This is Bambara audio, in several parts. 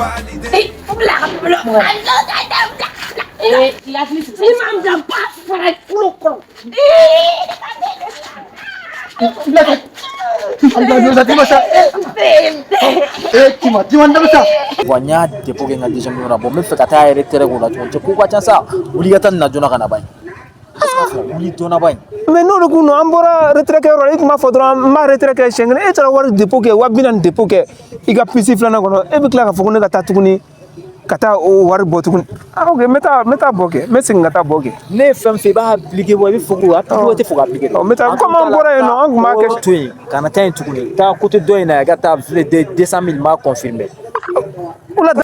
Wa n y'a dépôt kɛ n ka deuxième la bon n bɛ fɛ ka taa yɛrɛ tɛrɛ k'o la tuguni cɛ ko ka ca sa wuli ka taa nin na joona ka na ban wuli joona ban. Mais n'o de kun don, an bɔra retrait kɛyɔrɔ la, i tun b'a fɔ dɔrɔn n b'a retrait kɛ siɲɛ kelen. E taara wari dépôt kɛ, 40 000 dépôt kɛ i ka puce filanan kɔnɔ, e bɛ tila k'a fɔ ko ne ka taa tuguni ka taa o wari bɔ tuguni. Ah ok, n bɛ taa bɔ kɛ, n bɛ segin ka taa bɔ kɛ. Ne ye fɛn fɛn i b'a appliquer wa i bɛ fɔ ko appliquer wa i tɛ fɔ k'a appliquer. Ɔ, n bɛ taa komi an bɔra yen nɔ, an tun b'a kɛ. To yen kana taa yen tuguni, taa côté dɔ in na i ka taa 200 000 n b'a confirmer. Oula. Tɛ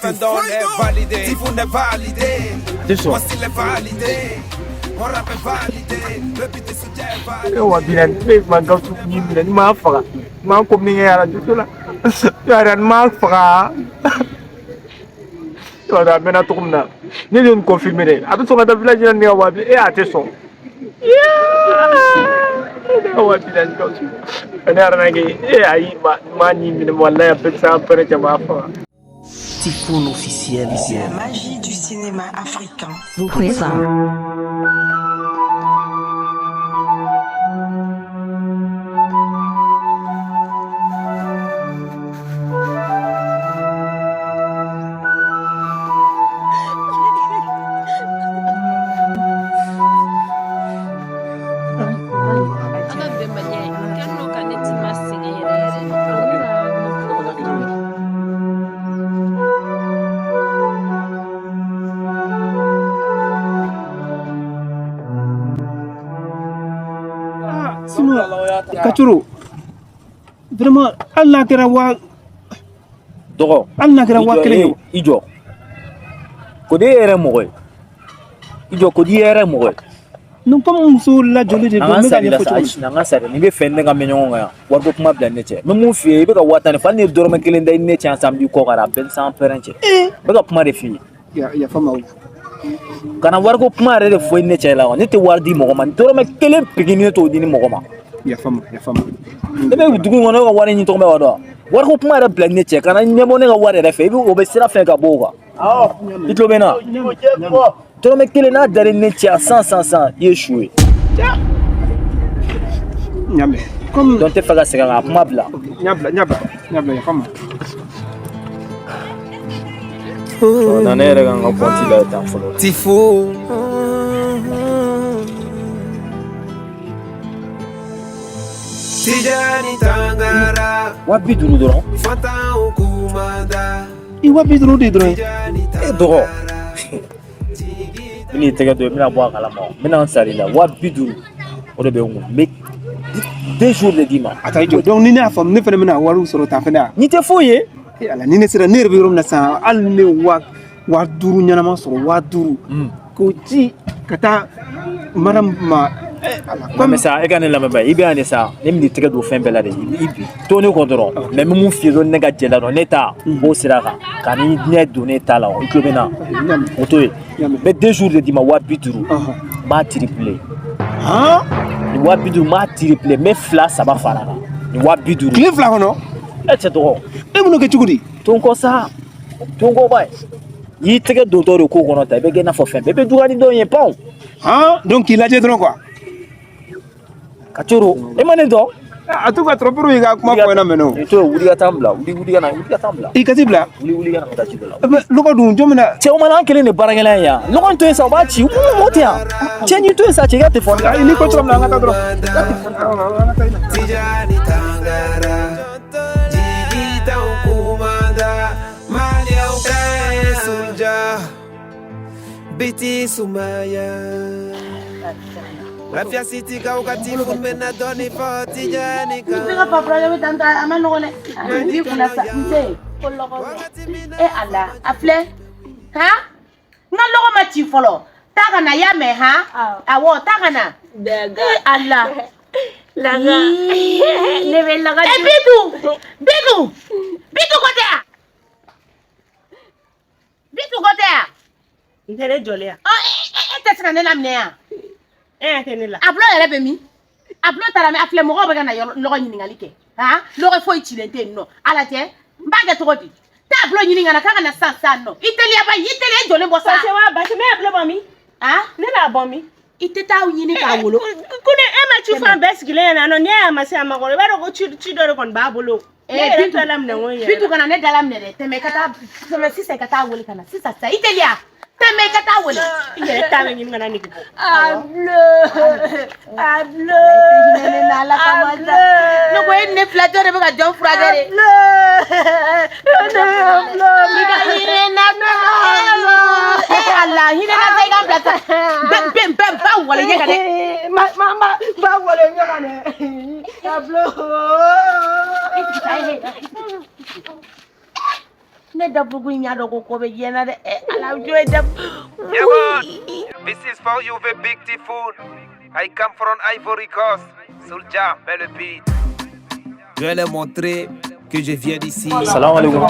sɔn. E 40 000, ne ma Gawusu k'i minɛ ni m'a faga, n m'a ko min kɛ arajo la yɛrɛ, ni m'a faga. I b'a dɔn a mɛnna cogo min na, ne de ye nin confirmer dɛ. A bɛ sɔn ka taa village la ni ne ka 40 000 e, a tɛ sɔn. Ne ka 40 000, Gawusu ne yɛrɛ na kɛ e, ayi, ma m'a ɲi minɛ, walayi a bɛɛ bɛ se ka pɛrɛn cɛ, m'a faga. Tifoun officiel. La magie du cinéma africain. Vous présente. An ka bɛnbaliya in kɛlen don ka ne tima sɛgɛn yɛrɛ yɛrɛ. Sinon Kacuru, vraiment, hali n'a kɛra waa Dɔgɔ. Hali n'a kɛra 1000 ye. I jɔ ko de e yɛrɛ mɔgɔ ye, i jɔ ko di e yɛrɛ mɔgɔ ye. Non, comme muso lajɔlen de An don, ka n bɛ ka sari la ɲɛfɔ sa. cogo Ayi, di? an ka sari n'i bɛ fɛ ne ka mɛn ɲɔgɔn kan yan, wariko kuma bila ne cɛ. N bɛ mun f'i ye, i bɛ ka 10 000 fɔ, hali ni ye dɔrɔmɛ kelen da i ni ne cɛ yan sisan, n b'i kɔ kari a bɛɛ ni san pɛrɛn cɛ. N bɛ ka kuma de f'i ye. Yafa ma o. Kana wariko kuma yɛrɛ de fɔ i ni ne cɛ la wa. Ne tɛ wari di mɔgɔ ma, dɔrɔmɛ kelen pigini ne t'o di ni mɔgɔ ma. Yafa ma, yafa ma. Ne bɛ dugu in kɔnɔ, ne ka wari ɲini tɔgɔ bɛ wa dɔn. Wariko kuma yɛrɛ bila ni ne cɛ, kana ɲɛbɔ ne ka wari yɛrɛ fɛ, i bɛ o bɛ sira fɛ ka bɔ o kan. I tulo bɛ n na, dɔrɔmɛ kelen n'a dara i ni ne cɛ yan san san san, i ye su ye. N y'a mɛn comme Donc n tɛ fɛ ka segin a kan, a kuma bila. N y'a bila, n y'a bila, n y'a bila, yafa ma. Na ne yɛrɛ ka n ka kɔnti la tan fɔlɔ. Tifo. Tijani Tangara. 50 000 dɔrɔn. Fantanw kumada. I 50 000 de dɔrɔn ye. E dɔgɔ, n bɛn'i tɛgɛ don, i bɛna bɔ a kalama, n bɛna n sari la 50 000, o de bɛ n kun. N bɛ 2 jours de d'i ma. A taa i jɔ. Donc ni ne y'a faamu, ne fana bɛna wariw sɔrɔ tan fɛnɛ. N'i tɛ foyi ye. E Ala, ni ne sera, ne yɛrɛ bɛ yɔrɔ min na sisan, hali ni ne ye 5000 ɲɛnama sɔrɔ, 5000 k'o ci ka taa madame ma, e Ala. Non mais sa, e ka ne lamɛn ba, i bɛ yan de sa, ne bɛn'i tɛgɛ don fɛn bɛɛ la de, i to ne kɔ dɔrɔn. Mais n bɛ mun f'i ye dɔrɔn, ne ka jɛ la dɔrɔn, ne ta b'o sira kan, ka ni ɲɛ don ne ta la, i tulo bɛ n na, o to yen. N bɛ 2 jours de d'i ma, 50 000, n b'a tripler. Nin 50 000, n b'a tripler, n bɛ fila saba fara a kan nin 50 000. Tile 2 kɔnɔ? E cɛ dɔgɔ. E bɛn'o kɛ cogo di? To n kɔ sa, to n kɔ ba ye. N'i tɛgɛ dontɔ de ko kɔnɔ ta, i bɛ kɛ i n'a fɔ fɛn bɛɛ bɛ juguya ni dɔw ye panw. Donc k'i lajɛ dɔrɔn quoi. Ka coro, e ma ne dɔn. A to ka tromper i ka kuma fɔ ɲɛna mɛnɛ o. I to yen, wuli ka taa n bila, wuli, wuli ka na, wuli ka taa n bila. I ka t'i bila. Wuli, wuli ka na, ka taa ci dɔ la. Mais lɔgɔ dun, jɔn bɛna. Cɛ, o mana an kelen de baarakɛla ye yan, lɔgɔ in to yen sa, o b'a ci, mun mɔgɔ tɛ yan. Cɛ, n'i to yen sa, cɛ, i ka telefɔni. Ayi, n'i ko cogo min na, an ka taa dɔrɔn. Tijani Tangara. Jigitanw kumada. Maliyaw tɛ Sunja. Biti Sumaya. Lafiya City kaw ka Tifun bɛna dɔɔni fɔ Tijani kan. N ka papa bɛ tan a ma nɔgɔn dɛ. A b'i kunna sa, n se. Ko lɔgɔ bɛ. E Ala, a filɛ. Han? N ka lɔgɔ ma ci fɔlɔ. Taa ka na, i y'a mɛn han? Awɔ, taa ka na. E Ala. Laga. Ne bɛ laga. E Bitu! Bitu! Bitu ko tɛ yan? Bitu ko tɛ yan? N tɛ ne jɔlen yan. Ɔ, e tɛ se ka ne laminɛ yan? E ɲɛ tɛ ne la. A bulon yɛrɛ bɛ min? A bulon taara min? A filɛ, mɔgɔw bɛ ka na lɔgɔ ɲininkali kɛ. Han? Lɔgɔ foyi cilen tɛ yen nɔ. Ala cɛ, n b'a kɛ cogo di? Taa. Taa Ablo ɲini ka na k'a ka na sisan sisan nɔ. I teliya ba, i teliya i jɔlen bɔ sa. Basi wa basi ne ye Ablo bɔ min? Ah? Ne b'a bɔ min? I tɛ taa ɲini k'a wolo. Ko ne e ma ci fɔ an bɛɛ sigilen ɲɛna nɔ, n'i y'a ma se a ma kɔrɔ, i b'a dɔn ko ci dɔ de kɔni b'a bolo. Ne yɛrɛ t'a laminɛ n ko n yɛrɛ. Bintu kana ne da laminɛ dɛ. Tɛmɛ i ka taa, tɛmɛ sisan i ka taa wele ka na sisan sisan. I teliya. Tɛmɛ i ka taa wele. I yɛrɛ t'a bɛ ɲini ka na nege bɔ. Ablo. Ablo. Ablo. Ne ko e ni ne filatɔ de bɛ ka jɔn furakɛ de. Ablo. Ablo. I ka hinɛ na Ablo. Eh Ala, hinɛ na sa i ka n bila sa. Bɛɛ bɛɛ bɛɛ ba wale ɲɛ kan dɛ. Ma ma ma ba wale ɲɛ kan dɛ. Ablo. Ne dabugu in y'a dɔn ko ko bɛ diɲɛ na dɛ. Ala jɔ ye dabu. Yeah, man. This is for you, the big typhoon. I come from Ivory Coast. Soulja, mets le beat. Je vais leur montrer que je viens d'ici. Salam alaikum.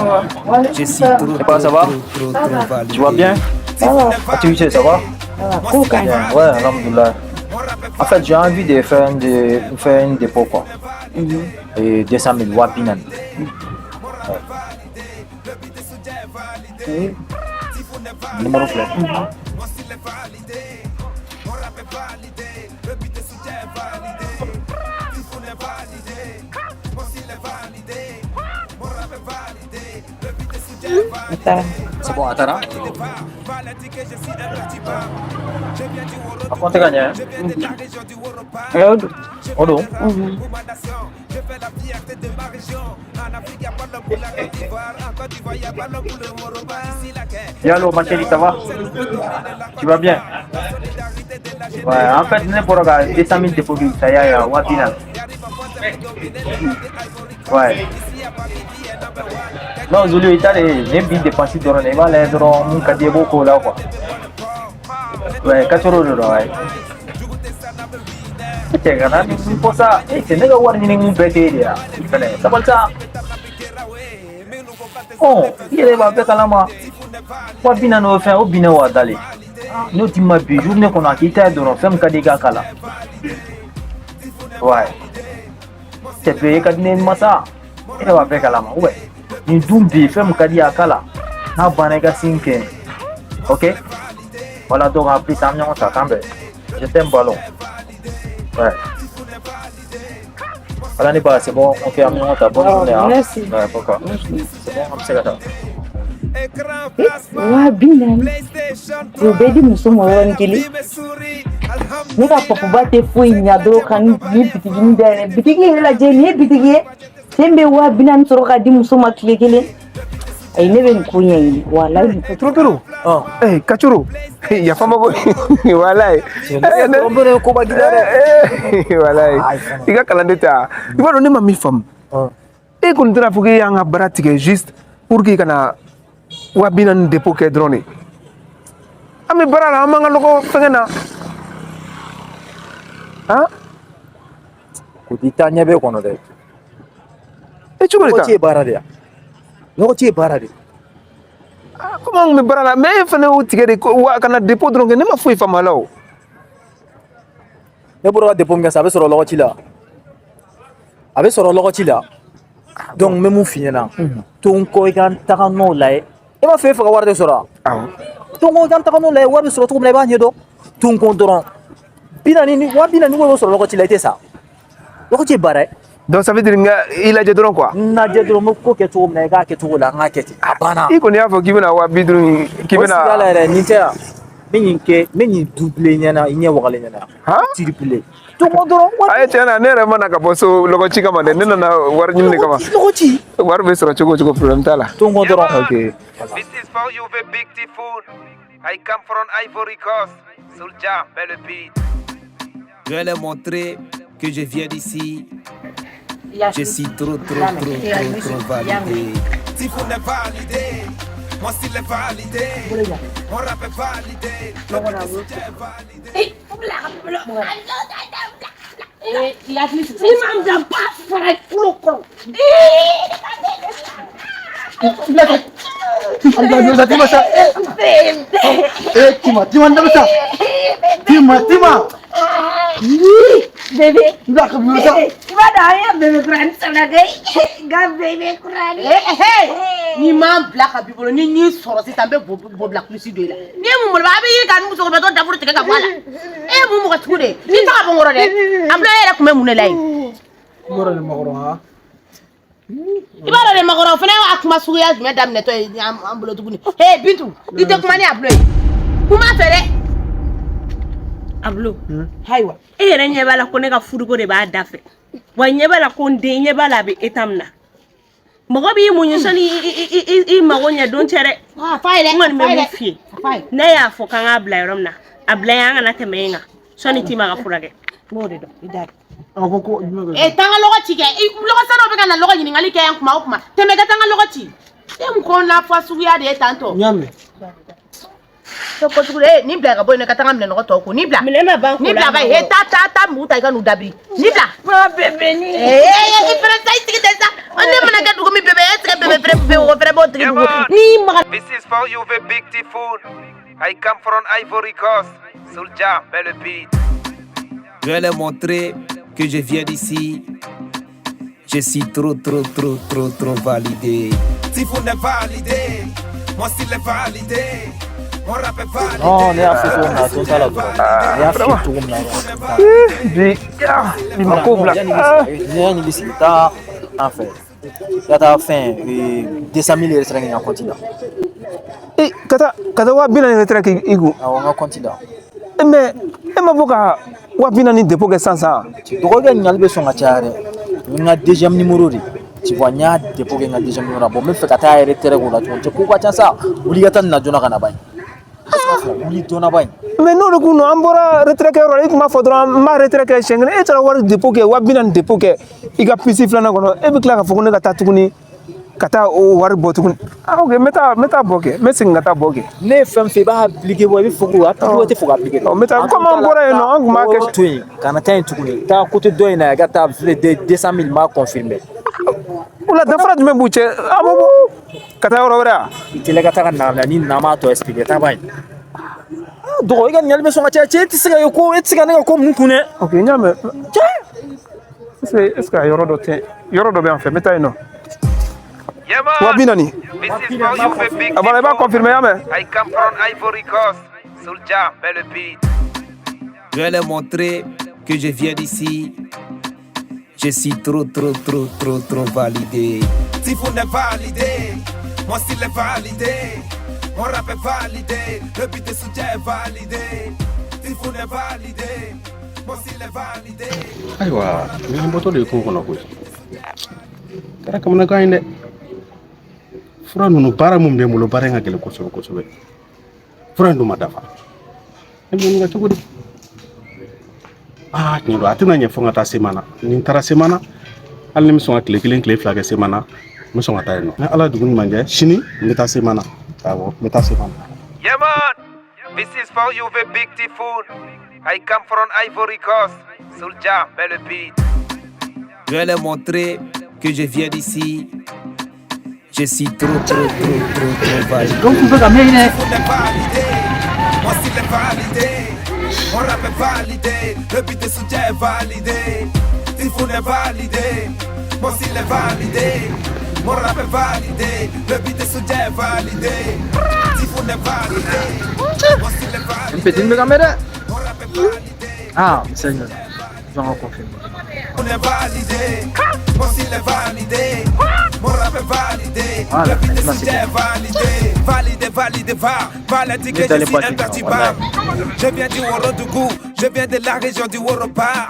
Je suis trop, trop, ça va? trop, trop validé. Tu vas bien? Ça va. Activité, ça va? Bien. Ouais, alhamdoulilah. En fait, j'ai envie de faire une dépôt, quoi. Et 200 000 wa bi naani. Ouais. Numéro filɛ. C'est bon, a taara. A compte ka ɲɛ. O don. O don. Yallo, ma chérie, ça va? Tu vas bien? Ouais, en fait, ne bɔra ka 200 000 dépôt kɛ saya ya wa bi naani. Ouais. Non, Zulu, i ta de ne bi dépense dɔrɔn de, i b'a lajɛ dɔrɔn mun ka di i b'o k'o la quoi. Ouais, 4 de don, ouais. Cɛ kana nin fɔ sa, e cɛ ne ka wari ɲini kun bɛɛ t'e de ya. I fɛnɛ sabali sa. Ɔ i yɛrɛ b'a bɛɛ kalama. 200.000 o fɛn o binna wa dalen. N'o t'i ma bi journée kɔnɔ a k'i ta ye dɔrɔn fɛn min ka di i k'a k'a la. Ouais. Cɛ bɛɛ e ka di ne ma sa. E yɛrɛ b'a bɛɛ kalama ouais. Nin dun bi fɛn min ka di a k'a la. N'a banna i ka sin kɛ. Ok? Voilà donc en plus an bɛ ɲɔgɔn ta k'an bɛn. Je t'aime ballon. Ouais. Voilà ne ba c'est bon ok an bɛ ɲɔgɔn ta bonne journée hein. Merci. Ouais pourquoi? C'est bon an bɛ se ka taa. 200.000 o bɛɛ di muso ma yɔrɔnin kelen. Ne ka papuba tɛ foyi ɲa dɔrɔn ka ni bitiginin dayɛlɛ. Bitigi yɛrɛ lajɛ nin ye bitigi ye. Sen bɛ 200.000 sɔrɔ ka di muso ma tile kelen. Ayi ne bɛ nin ko ɲɛɲini walayi. Trompero. Eh, Kachoro. Yafa ma ko walayi. Trompero ye koba gila dɛ. Walayi. I ka kalanden tɛ wa? I b'a dɔn ne ma min faamu. E kɔni tɛna fɔ k'e y'an ka baara tigɛ juste pour que ka na 200.000 dépôt kɛ dɔrɔn de. An bɛ baara la, an b'an ka lɔgɔ fɛngɛ na. Han? Ko i ta ɲɛ b'e kɔnɔ dɛ. E cogo de ta? Lɔgɔ ci ye baara de ya. Lɔgɔ ci ye baara de. Komi an kun bɛ baara la, mais e fana y'o tigɛ de ko wa ka na dépôt dɔrɔn kɛ, ne ma foyi faamu a la o. Ne bɔra ka dépôt min kɛ sisan, a bɛ sɔrɔ lɔgɔ ci la. A bɛ sɔrɔ lɔgɔ ci la. Donc n bɛ mun f'i ɲɛna. To n kɔ i ka n taga nɔ lajɛ. E m'a fɔ e fɛ ka wari de sɔrɔ wa? Awɔ. To n kɔ i ka n taga nɔ lajɛ wari bɛ sɔrɔ cogo min na i b'a ɲɛdɔn. To n kɔ dɔrɔn. 40 ni 200.000 ko bɛ sɔrɔ lɔgɔ ci la i tɛ sa. Lɔgɔ ci ye baara ye. Donc ça veut dire n ka i lajɛ dɔrɔn quoi. N lajɛ dɔrɔn n bɛ ko kɛ cogo min na i k'a kɛ cogo la an k'a kɛ ten a banna. I kɔni y'a fɔ k'i bɛna 250 k'i O siga la bɛna. yɛrɛ nin tɛ yan. N bɛ nin kɛ n bɛ nin doubler ɲɛna i ɲɛ wagalen ɲɛna. Han? Tripler. To n kɔ dɔrɔn. Ayi tiɲɛ na ne yɛrɛ ma na ka bɔ so lɔgɔ ci kama dɛ, ne nana wari ɲini de kama. Lɔgɔ ci. Wari bɛ sɔrɔ cogo o cogo problème t'a la. To n kɔ dɔrɔn. Ok. This is for you, the big typhoon. I come from Ivory Coast. Soulja, mets le beat. Je vais leur montrer que je viens d'ici. Je suis trop, trop, trop, trop, trop validé. Typhoon est validé. Mon style est validé. Mon rap est validé. Le beat de Soulja est validé. I hakili sigi. Ni ma bila ba fara i kulo kɔrɔ. Tima, Tima, Tima, Tima, Tima. Bébé. I b'a ka bébé sa. I b'a dɔn an ye bébé kurani sɔrɔ koyi. N ka bébé kurani. N'i m'an bila ka b'i bolo ni n y'i sɔrɔ sisan n bɛ bo bila kulusi don i la. N'i ye mun bolo a bɛ yiri ka ni musokɔrɔba dafuru tigɛ ka bɔ a la. E ye mun mɔgɔ sugu de ye? N'i tɔgɔ bɔ n kɔrɔ dɛ. A bila e yɛrɛ tun bɛ mun de la yen? Yɔrɔ de makɔrɔ ha. I b'a dɔn dɛ makɔrɔ o fana y'a kuma suguya jumɛn daminɛtɔ ye an bolo tuguni. He Bintu i tɛ kuma ni Abulo ye. Kuma fɛ dɛ. Abulo. Ayiwa e yɛrɛ ɲɛ b'a la ko ne ka furuko de b'a da fɛ. Wa ɲɛ b'a la ko n den ɲɛ b'a la a bɛ état min na. Mɔgɔ b'i muɲu sani i mago ɲɛ don cɛ dɛ. A f'a ye dɛ. N kɔni bɛ mun f'i ye. Ne y'a fɔ k'an k'a bila yɔrɔ min na a bila yen an kana tɛmɛ yen kan sani Tima ka furakɛ. N b'o de dɔn i da. A ko ko jumɛn bɛ. Taa n ka lɔgɔ ci kɛ. Lɔgɔ sannaw bɛ ka na lɔgɔ ɲininkali kɛ yan kuma o kuma. Tɛmɛ ka taa n ka lɔgɔ ci. E mun kɔnɔna fa suguya de ye tantɔ. N y'a mɛn. Ko sugu de nin bila ka bɔ yen ka taa n ka minɛnɔgɔ tɔw ko nin bila. Minɛn ma ban ko la. Nin bila ba ye taa taa mugu ta i ka n'u dabiri. Nin bila. Ma bébé ni. I fɛnɛ sa i sigi ten sa. Ne mana kɛ dugu min bébé e sigi bébé fɛnɛ bébé o fɛnɛ b'o tigi dugu. N'i maga. This is for you the big typhoon. I come from Ivory Coast. Soulja, mets le beat. Je vais leur montrer que je viens d'ici. Je suis trop, trop, trop, trop, trop validé. Typhoon est validé. Mon style est validé. Mon rap est validé. Non, ne y'a fɔ cogo min na a to t'a la dɔrɔn. Ne y'a f'i ye cogo min na dɔrɔn. Bi bi ma ko bila. Yanni i bɛ sigi taa an fɛ. I ka taa fɛn 200 000 retrait kɛ n ka compte la. Ka taa 20 000 retrait kɛ i kun. Awɔ n ka compte la. Mais e ma bɔ ka 20 000 dépôt kɛ sisan sisan. Dɔgɔkɛ ɲininkali bɛ sɔn ka caya dɛ. O ye n ka deuxième numéro de. Tu vois n y'a dépôt kɛ n ka deuxième numéro la. Bon n bɛ fɛ ka taa retrait k'o la tuguni. Cɛ ko ka ca sa. Wuli i ka taa nin na joona ka na ba ye. Wuli joona ba in. Mais n'o de kun don an bɔra retrait kɛyɔrɔ la i tun b'a fɔ dɔrɔn n b'a retrait kɛ siɲɛ kelen e taara wari dépôt kɛ 20 000 dépôt kɛ i ka puce filanan kɔnɔ e bɛ tila k'a fɔ ko ne ka taa tuguni ka taa o wari bɔ tuguni. Ah ok n bɛ taa bɔ kɛ n bɛ segin ka taa bɔ kɛ. Ne ye fɛn fɛn i b'a appliquer bɔ i bɛ fɔ ko appliquer tɛ fɔ k'a appliquer. N bɛ taa komi an bɔra yen nɔ an tun b'a kɛ. To yen kana taa yen tuguni taa côté dɔ in na i ka taa 200 000 n b'a confirmer. O la danfara jumɛn b'u cɛ an b'o bɔ ka taa yɔrɔ wɛrɛ wa. I teliya ka taa ka na ni na m'a tɔ expliquer taa ba ye. Dɔgɔ i ka ɲininkali bɛ sɔn ka caya cɛ e tɛ se ka ye ko e tɛ se ka ne ka ko mun kun dɛ. Ok n y'a mɛn. Cɛ est ce que a yɔrɔ dɔ tɛ yɔrɔ dɔ bɛ yan fɛ n bɛ taa yen nɔ. 20 000. Ah voilà i b'a confirmer i y'a mɛn. I come from Ivory Coast. Soulja, mets le beat. Je vais leur montrer que je viens d'ici. Je suis trop, trop, trop, trop, trop validé. Typhoon est validé. Mon style est validé. Mon rap est validé. Le beat de Soulja est validé. Typhoon est validé. Mon style est validé. Ayiwa nin bɔtɔ de ye kungo kɔnɔ koyi. Kɛra kamanagan ye dɛ. Fura ninnu baara mun bɛ n bolo baara in ka gɛlɛn kosɛbɛ kosɛbɛ. Fura in dun ma dafa. E bɛ nin kɛ cogo di? Aa tiɲɛ don a tɛna ɲɛ fo n ka taa Semana. Ni n taara Semana hali ni n bɛ sɔn ka tile kelen tile fila kɛ Semana n bɛ sɔn ka taa yen nɔ. Ni Ala ye dugu ɲuman jɛ sini n bɛ taa Semana. Awɔ n bɛ taa Semana. Yeah man, this is for you the big typhoon. I come from Ivory Coast. Soulja, mets le beat. Je vais leur montrer que je viens d'ici. Je suis trop, trop, trop, trop, trop validé. Donc, bɛ ka mɛn dɛ. Typhoon est validé. Mon style est validé. Mon rap est validé. Le beat de Soulja est validé. Typhoon est validé. Mon style est validé. Mon rap est validé. Le beat de Soulja est validé. Typhoon est validé. Mon style est validé. N petit bɛ ka mɛn dɛ. Mon rap est validé. Ah Seigneur, j'en confirme. On est validé. Mon style est validé. Mon rap est validé. Voilà, Le beat de maintenant, c'est Soulja est validé. Validé, validé, va. Validé que N'est je allé suis pas dire, imperturbable. Je viens du Worodougou. Je viens de la région du Woroba.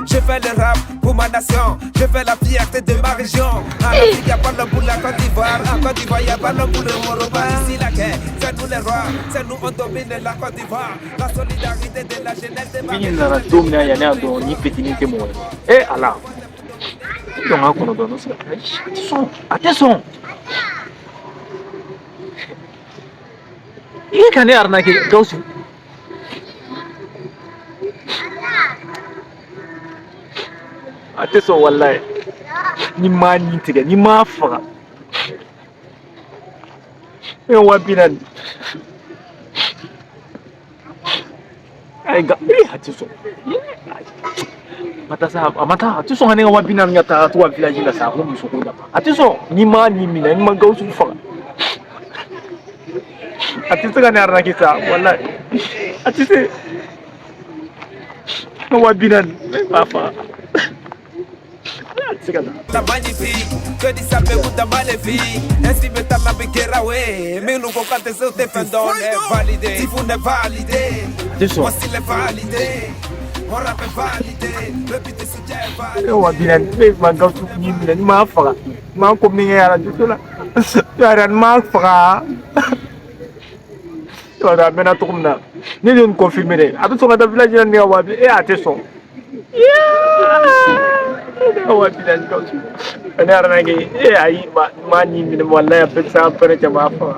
Je fais le rap pour ma nation. Je fais la fierté de ma région. En Afrique, y'a pas l'homme pour la Côte d'Ivoire. En Côte d'Ivoire, y'a pas l'homme pour le Woroba. Ici, la guerre, c'est nous les rois. C'est nous, on domine la Côte d'Ivoire. La solidarité de la jeunesse de ma Bi nana don min na yanni a dɔn ni petini tɛ mɔgɔ ye. E Ala. I dɔn k'a kɔnɔ dɔɔnin ayi a tɛ sɔn a tɛ sɔn. I ka ne arnaquer Gawusu. A tɛ sɔn walayi. Ni m'a nin tigɛ ni m'a faga. E ye 20 000. Ayi nka ee a tɛ sɔn ma taa sa, a ma taa, a tɛ sɔn ka ne ka 20 000 ka taa to ka village la sa. Ko muso ko dafa, a tɛ sɔn. N'i ma nin minɛ, ni ma Gawusu faga, a tɛ se ka ne arnaquer sa. Walayi, a tɛ se. Ne 20 000, ne b'a faga, a tɛ se ka taa. Ta magnifique, que dit ça peut ta maléfique. Ainsi bɛ taa la bɛ kɛra we. Minnu ko k'an tɛ se, o tɛ fɛn dɔn. Est validé, Tifou est validé. A tɛ sɔn. Mon style est validé, mon rap est validé, le beat de soutien est validé. Ne 20 000, ne ma Gawusu ni minɛ, ni m'a faga, n m'a ko min kɛ arajo la yɛrɛ, ni m'a faga, i b'a dɔn a mɛnna cogo min na. Ne de ye nin confirmer dɛ. A bɛ sɔn ka taa village la ni ne ka waa bi e, a tɛ sɔn. Ne ka 20 000, Gawusu ne arnaqué e. Ayi, ma nin minɛ, walayi, a bɛɛ bɛ se ka pɛrɛn cɛ, b'a faga.